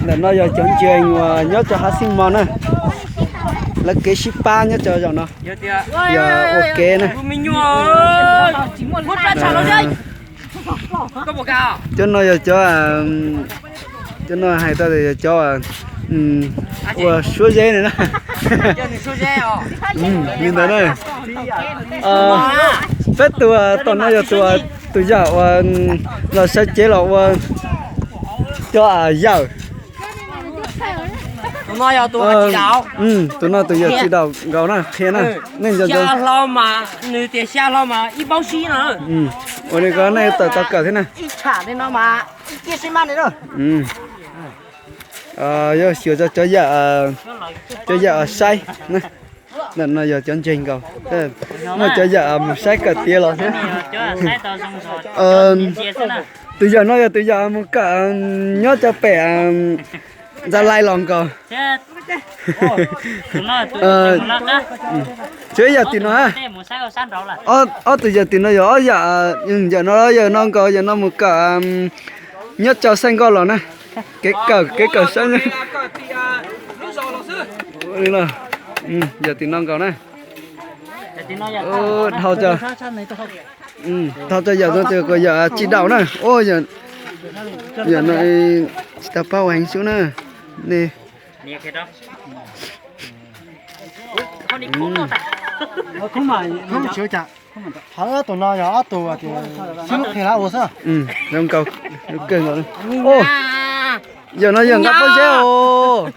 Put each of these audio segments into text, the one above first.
Ntawm no yog cov ntseeg uas nyob rau hav xij mos na. Lawv kev sib pab nyob rau zaum no yog ua kev na. Cov no yog cov, cov no hais tau tias yog cov ua suab zeb na. Li ntawd na. Peb tus tom no yog tus yawm uas los sawv cev los ua cov yawm. Tus no tus yawm txiv daum nkaus na, qhia na. Nej nco, xya hlo mas, nws tias xya hlo mas ib paub sib no. Ua li ko nej tawm tau kawm thiab na. Yog xyuas rau cov yawm, cov yawm saib. Ntawm no yog cov ntseeg nkaus, muaj cov yawm mus saib kawm tiav los thiab. Tus yawm no yog tus yawm mus kawm nyob rau pem Ntxa Lais los nkaus. Tsis yog tim no, ob tug yawm tim no yog ob yawm, yawm no, yawm no nkaus, yawm no mus kawm nyob rau Xaij Nkoj los na. Kev kawm, kev kawm saib. Yawm tim no nkaus na. Dhau, dhau rau yawm no tias yawm tsis daum na. Yawm no tsis tau paub ua heev xwb na. Nej Ob tug no yog ob tug sib hlub qhia lab ua xwb. Zoo kawg nkaus. Yawm no yawm nqa pob zeb os.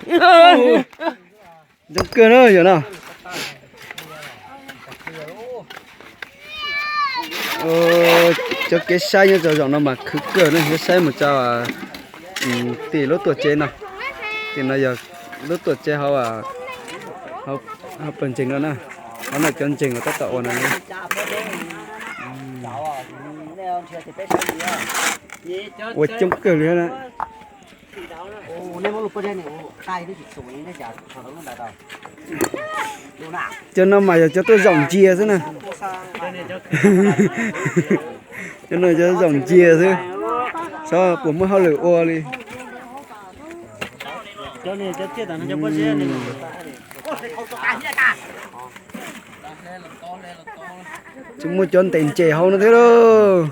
Zoo kawg na yawm no. Cov kev saib nyob rau zaum no mas khwv kawg na, yuav saib mus rau tim lub tuam tsev no. Tim no yog lub tuam tsev hauv, hauv pawg ntseeg no na. Qhov no cov ntseeg uas tab tom ua no ua coob kawg li na. Cov no mas yog cov tuaj zaum ntsia xwb na. Cov no cov zaum ntsia xwb, xyov puas muaj hauj lwm ua li. Tsis muaj cov ntes ntses hauv no thiab lauj.